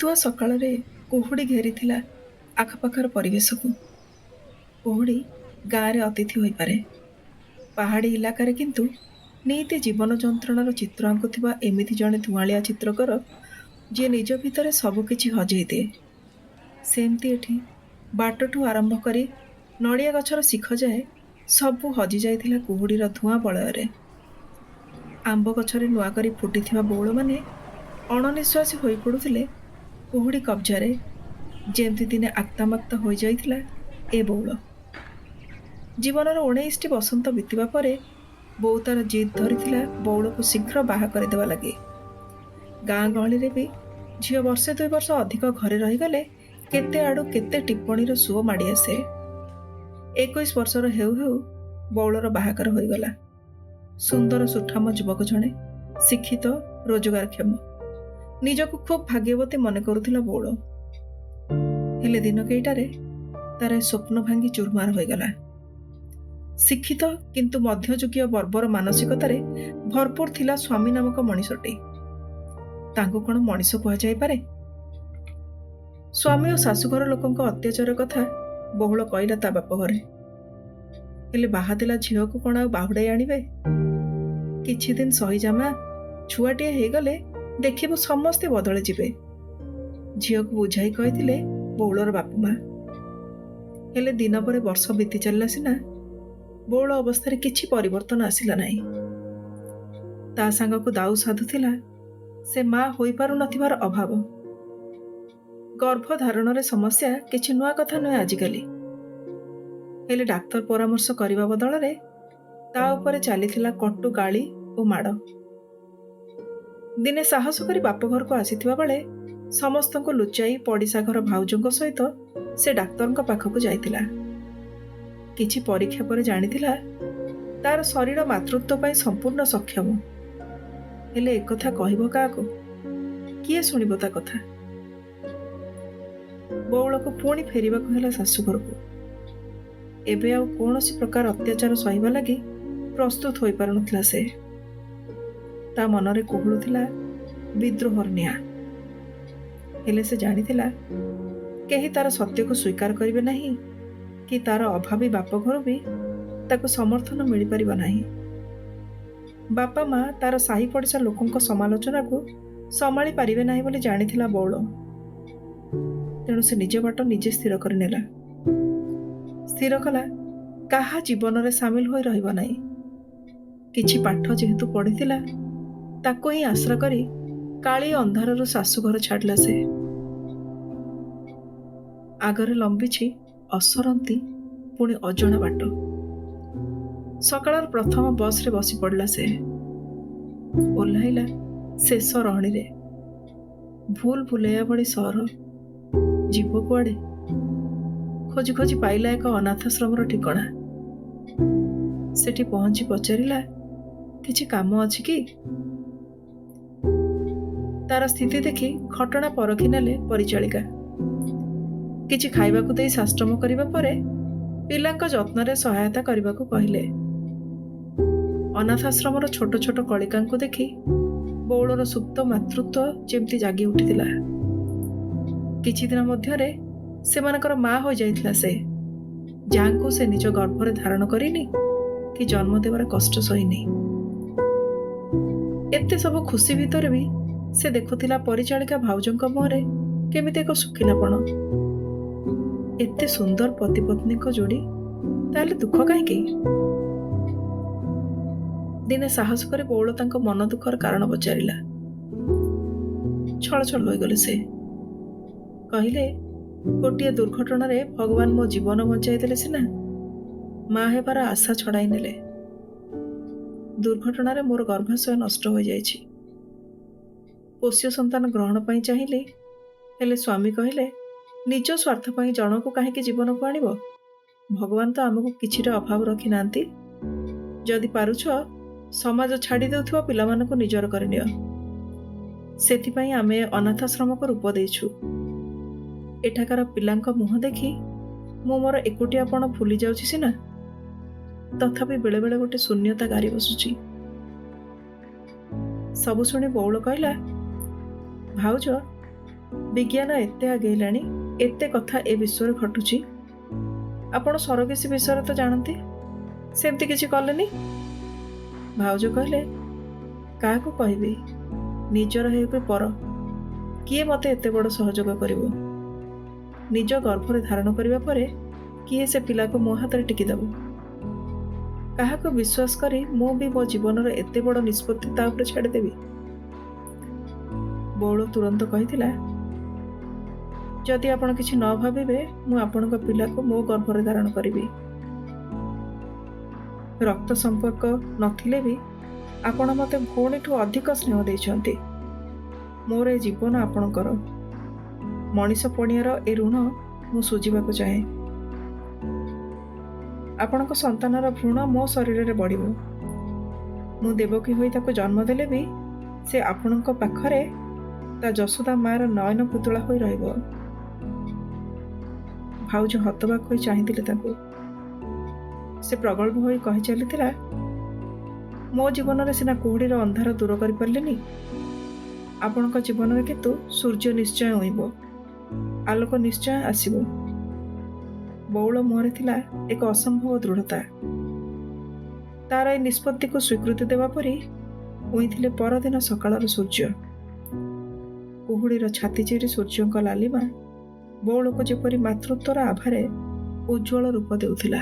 ଶୀତୁଆ ସକାଳରେ କୁହୁଡ଼ି ଘେରିଥିଲା ଆଖପାଖର ପରିବେଶକୁ। କୁହୁଡ଼ି ଗାଁରେ ଅତିଥି ହୋଇପାରେ, ପାହାଡ଼ି ଇଲାକାରେ କିନ୍ତୁ ନିତି ଜୀବନ ଯନ୍ତ୍ରଣାର ଚିତ୍ର ଆଙ୍କୁଥିବା ଏମିତି ଜଣେ ଧୂଆଁଳିଆ ଚିତ୍ରକର, ଯିଏ ନିଜ ଭିତରେ ସବୁକିଛି ହଜେଇ ଦିଏ। ସେମିତି ଏଠି ବାଟଠୁ ଆରମ୍ଭ କରି ନଡ଼ିଆ ଗଛର ଶିଖ ଯାଏ ସବୁ ହଜି ଯାଇଥିଲା କୁହୁଡ଼ିର ଧୂଆଁ ବଳୟରେ। ଆମ୍ବ ଗଛରେ ନୂଆ କରି ଫୁଟିଥିବା ବଉଳମାନେ ଅଣନିଶ୍ୱାସୀ ହୋଇପଡ଼ୁଥିଲେ କୁହୁଡ଼ି କବ୍ଜାରେ, ଯେମିତି ଦିନେ ଆକ୍ତାମାକ୍ତା ହୋଇଯାଇଥିଲା ଏ ବଉଳ। ଜୀବନର 19ଟି ବସନ୍ତ ବିତିବା ପରେ ବୋଉ ତାର ଜିଦ୍ ଧରିଥିଲା ବଉଳକୁ ଶୀଘ୍ର ବାହା କରିଦେବା ଲାଗି। ଗାଁ ଗହଳିରେ ବି ଝିଅ ବର୍ଷେ 2 ବର୍ଷ ଅଧିକ ଘରେ ରହିଗଲେ କେତେ ଆଡ଼ୁ କେତେ ଟିପ୍ପଣୀର ସୁଅ ମାଡ଼ି ଆସେ। 21 ବର୍ଷର ହେଉ ହେଉ ବଉଳର ବାହାଘର ହୋଇଗଲା। ସୁନ୍ଦର ସୁଠାମ ଯୁବକ ଜଣେ, ଶିକ୍ଷିତ, ରୋଜଗାରକ୍ଷମ। ନିଜକୁ ଖୁବ୍ ଭାଗ୍ୟବତୀ ମନେ କରୁଥିଲା ବଉଳ। ହେଲେ ଦିନ କେଇଟାରେ ତାର ଏ ସ୍ୱପ୍ନ ଭାଙ୍ଗି ଚୁରମାର ହୋଇଗଲା। ଶିକ୍ଷିତ କିନ୍ତୁ ମଧ୍ୟଯୁଗୀୟ ବର୍ବର ମାନସିକତାରେ ଭରପୁର ଥିଲା ସ୍ୱାମୀ ନାମକ ମଣିଷଟି। ତାଙ୍କୁ କ'ଣ ମଣିଷ କୁହାଯାଇପାରେ? ସ୍ୱାମୀ ଓ ଶାଶୁଘର ଲୋକଙ୍କ ଅତ୍ୟାଚାର କଥା ବହୁଳ କହିଲା ତା ବାପ ଘରେ। ହେଲେ ବାହାଦେଲା ଝିଅକୁ କ'ଣ ଆଉ ବାହୁଡ଼ାଇ ଆଣିବେ? କିଛି ଦିନ ସହିଯା ମା, ଛୁଆଟିଏ ହେଇଗଲେ ଦେଖିବୁ ସମସ୍ତେ ବଦଳି ଯିବେ, ଝିଅକୁ ବୁଝାଇ କହିଥିଲେ ବଉଳର ବାପା ମା। ହେଲେ ଦିନ ପରେ ବର୍ଷ ବିତି ଚାଲିଲା ସିନା, ବଉଳ ଅବସ୍ଥାରେ କିଛି ପରିବର୍ତ୍ତନ ଆସିଲା ନାହିଁ। ତା ସାଙ୍ଗକୁ ଦାଉ ସାଧୁଥିଲା ସେ ମା ହୋଇପାରୁନଥିବାର ଅଭାବ। ଗର୍ଭଧାରଣରେ ସମସ୍ୟା କିଛି ନୂଆ କଥା ନୁହେଁ ଆଜିକାଲି। ହେଲେ ଡାକ୍ତର ପରାମର୍ଶ କରିବା ବଦଳରେ ତା ଉପରେ ଚାଲିଥିଲା କଟୁ ଗାଳି ଓ ମାଡ଼। ଦିନେ ସାହସ କରି ବାପଘରକୁ ଆସିଥିବା ବେଳେ ସମସ୍ତଙ୍କୁ ଲୁଚାଇ ପଡ଼ିଶା ଘର ଭାଉଜଙ୍କ ସହିତ ସେ ଡାକ୍ତରଙ୍କ ପାଖକୁ ଯାଇଥିଲା। କିଛି ପରୀକ୍ଷା ପରେ ଜାଣିଥିଲା ତାର ଶରୀର ମାତୃତ୍ୱ ପାଇଁ ସମ୍ପୂର୍ଣ୍ଣ ସକ୍ଷମ। ହେଲେ ଏକଥା କହିବ କାହାକୁ? କିଏ ଶୁଣିବ ତା କଥା? ବଉଳକୁ ପୁଣି ଫେରିବାକୁ ହେଲା ଶାଶୁଘରକୁ। ଏବେ ଆଉ କୌଣସି ପ୍ରକାର ଅତ୍ୟାଚାର ସହିବା ଲାଗି ପ୍ରସ୍ତୁତ ହୋଇପାରୁନଥିଲା ସେ। ତା ମନରେ କୁହୁଳୁଥିଲା ବିଦ୍ରୋହର ନିଆଁ। ହେଲେ ସେ ଜାଣିଥିଲା କେହି ତାର ସତ୍ୟକୁ ସ୍ୱୀକାର କରିବେ ନାହିଁ କି ତାର ଅଭାବୀ ବାପଘରୁ ବି ତାକୁ ସମର୍ଥନ ମିଳିପାରିବ ନାହିଁ। ବାପା ମା ତାର ସାହି ପଡ଼ିଶା ଲୋକଙ୍କ ସମାଲୋଚନାକୁ ସମ୍ଭାଳି ପାରିବେ ନାହିଁ ବୋଲି ଜାଣିଥିଲା ବଉଳ। ତେଣୁ ସେ ନିଜ ବାଟ ନିଜେ ସ୍ଥିର କରିନେଲା। ସ୍ଥିର କଲା କାହା ଜୀବନରେ ସାମିଲ ହୋଇ ରହିବ ନାହିଁ। କିଛି ପାଠ ଯେହେତୁ ପଢ଼ିଥିଲା ତାକୁ ହିଁ ଆଶ୍ରା କରି କାଳି ଅନ୍ଧାରରୁ ଶାଶୁଘର ଛାଡ଼ିଲା ସେ। ଆଗରେ ଲମ୍ବିଛି ଅସରନ୍ତି ପୁଣି ଅଜଣା ବାଟ। ସକାଳର ପ୍ରଥମ ବସ୍ରେ ବସି ପଡ଼ିଲା ସେ। ଓହ୍ଲାଇଲା ଶେଷ ରହଣିରେ। ଭୁଲ ଭୁଲେଇବା ଭଳି ସହର, ଯିବ କୁଆଡ଼େ? ଖୋଜି ଖୋଜି ପାଇଲା ଏକ ଅନାଥାଶ୍ରମର ଠିକଣା। ସେଠି ପହଞ୍ଚି ପଚାରିଲା, କିଛି କାମ ଅଛି କି? ତାର ସ୍ଥିତି ଦେଖି ଘଟଣା ପରଖି ନେଲେ ପରିଚାଳିକା। କିଛି ଖାଇବାକୁ ଦେଇ ସାଷ୍ଟମ କରିବା ପରେ ପିଲାଙ୍କ ଯତ୍ନରେ ସହାୟତା କରିବାକୁ କହିଲେ। ଅନାଥାଶ୍ରମର ଛୋଟ ଛୋଟ କଳିକାଙ୍କୁ ଦେଖି ବଉଳର ସୁପ୍ତ ମାତୃତ୍ୱ ଯେମିତି ଜାଗି ଉଠିଥିଲା। କିଛି ଦିନ ମଧ୍ୟରେ ସେମାନଙ୍କର ମା ହୋଇଯାଇଥିଲା ସେ, ଯାହାଙ୍କୁ ସେ ନିଜ ଗର୍ଭରେ ଧାରଣ କରିନି କି ଜନ୍ମ ଦେବାର କଷ୍ଟ ସହିନି। ଏତେ ସବୁ ଖୁସି ଭିତରେ ବି ସେ ଦେଖୁଥିଲା ପରିଚାଳିକା ଭାଉଜଙ୍କ ମୁହଁରେ କେମିତି ଏକ ଶୁଖିଲାପଣ। ଏତେ ସୁନ୍ଦର ପତିପତ୍ନୀଙ୍କ ଯୋଡ଼ି, ତାହେଲେ ଦୁଃଖ କାହିଁକି? ଦିନେ ସାହସ କରି ବଉଳ ତାଙ୍କ ମନ ଦୁଃଖର କାରଣ ପଚାରିଲା। ଛଳଛଳ ହୋଇଗଲେ ସେ। କହିଲେ, ଗୋଟିଏ ଦୁର୍ଘଟଣାରେ ଭଗବାନ ମୋ ଜୀବନ ବଞ୍ଚାଇଦେଲେ ସିନା, ମା ହେବାର ଆଶା ଛଡ଼ାଇ ନେଲେ। ଦୁର୍ଘଟଣାରେ ମୋର ଗର୍ଭାଶୟ ନଷ୍ଟ ହୋଇଯାଇଛି। ପୋଷ୍ୟ ସନ୍ତାନ ଗ୍ରହଣ ପାଇଁ ଚାହିଁଲି, ହେଲେ ସ୍ୱାମୀ କହିଲେ ନିଜ ସ୍ୱାର୍ଥ ପାଇଁ ଜଣକୁ କାହିଁକି ଜୀବନକୁ ଆଣିବ? ଭଗବାନ ତ ଆମକୁ କିଛିଟା ଅଭାବ ରଖିନାହାନ୍ତି। ଯଦି ପାରୁଛ ସମାଜ ଛାଡ଼ି ଦେଉଥିବା ପିଲାମାନଙ୍କୁ ନିଜର କରିନିଅ। ସେଥିପାଇଁ ଆମେ ଅନାଥାଶ୍ରମକୁ ରୂପ ଦେଇଛୁ। ଏଠାକାର ପିଲାଙ୍କ ମୁହଁ ଦେଖି ମୁଁ ମୋର ଏକୁଟିଆପଣ ଭୁଲି ଯାଉଛି ସିନା, ତଥାପି ବେଳେବେଳେ ଗୋଟେ ଶୂନ୍ୟତା ଗାରି ବସୁଛି। ସବୁ ଶୁଣି ବଉଳ କହିଲା, ଭାଉଜ, ବିଜ୍ଞାନ ଏତେ ଆଗେଇଲାଣି, ଏତେ କଥା ଏ ବିଶ୍ୱରେ ଘଟୁଛି। ଆପଣ ସରୋଗେସି ବିଷୟରେ ତ ଜାଣନ୍ତି, ସେମିତି କିଛି କଲେନି? ଭାଉଜ କହିଲେ, କାହାକୁ କହିବି, ନିଜର ହେଉ କି ପର, କିଏ ମୋତେ ଏତେ ବଡ଼ ସହଯୋଗ କରିବ? ନିଜ ଗର୍ଭରେ ଧାରଣ କରିବା ପରେ କିଏ ସେ ପିଲାକୁ ମୋ ହାତରେ ଟିକିଦେବ? କାହାକୁ ବିଶ୍ୱାସ କରି ମୁଁ ବି ମୋ ଜୀବନର ଏତେ ବଡ଼ ନିଷ୍ପତ୍ତି ତା ଉପରେ ଛାଡ଼ିଦେବି? ବଉଳ ତୁରନ୍ତ କହିଥିଲା, ଯଦି ଆପଣ କିଛି ନ ଭାବିବେ, ମୁଁ ଆପଣଙ୍କ ପିଲାକୁ ମୋ ଗର୍ଭରେ ଧାରଣ କରିବି। ରକ୍ତ ସମ୍ପର୍କ ନଥିଲେ ବି ଆପଣ ମୋତେ ଭଉଣୀଠୁ ଅଧିକ ସ୍ନେହ ଦେଇଛନ୍ତି। ମୋର ଏ ଜୀବନ ଆପଣଙ୍କର। ମଣିଷ ପଣିଆର ଏ ଋଣ ମୁଁ ଶୁଝିବାକୁ ଚାହେଁ। ଆପଣଙ୍କ ସନ୍ତାନର ଭ୍ରୂଣ ମୋ ଶରୀରରେ ବଢ଼ିବ। ମୁଁ ଦେବକୀ ହୋଇ ତାକୁ ଜନ୍ମ ଦେଲେ ବି ସେ ଆପଣଙ୍କ ପାଖରେ ତା ଯଶୋଦା ମାର ନୟନ ପୁତୁଳା ହୋଇ ରହିବ। ଭାଉଜ ହତବାକ୍ ହୋଇ ଚାହିଁଥିଲେ ତାକୁ। ସେ ପ୍ରଗଳ୍ଭ ହୋଇ କହି ଚାଲିଥିଲା, ମୋ ଜୀବନରେ ସିନା କୁହୁଡ଼ିର ଅନ୍ଧାର ଦୂର କରିପାରିଲିନି, ଆପଣଙ୍କ ଜୀବନରେ କିନ୍ତୁ ସୂର୍ଯ୍ୟ ନିଶ୍ଚୟ ଉଇଁବ, ଆଲୋକ ନିଶ୍ଚୟ ଆସିବ। ବଉଳ ମୁହଁରେ ଥିଲା ଏକ ଅସମ୍ଭବ ଦୃଢ଼ତା। ତାର ଏ ନିଷ୍ପତ୍ତିକୁ ସ୍ୱୀକୃତି ଦେବା ପରି ଉଇଁଥିଲେ ପରଦିନ ସକାଳର ସୂର୍ଯ୍ୟ। କୁହୁଡ଼ିର ଛାତି ଚିରି ସୂର୍ଯ୍ୟଙ୍କ ଲାଲିମା ବଉଳକୁ ଯେପରି ମାତୃତ୍ୱର ଆଭାରେ ଉଜ୍ଜ୍ୱଳ ରୂପ ଦେଉଥିଲା।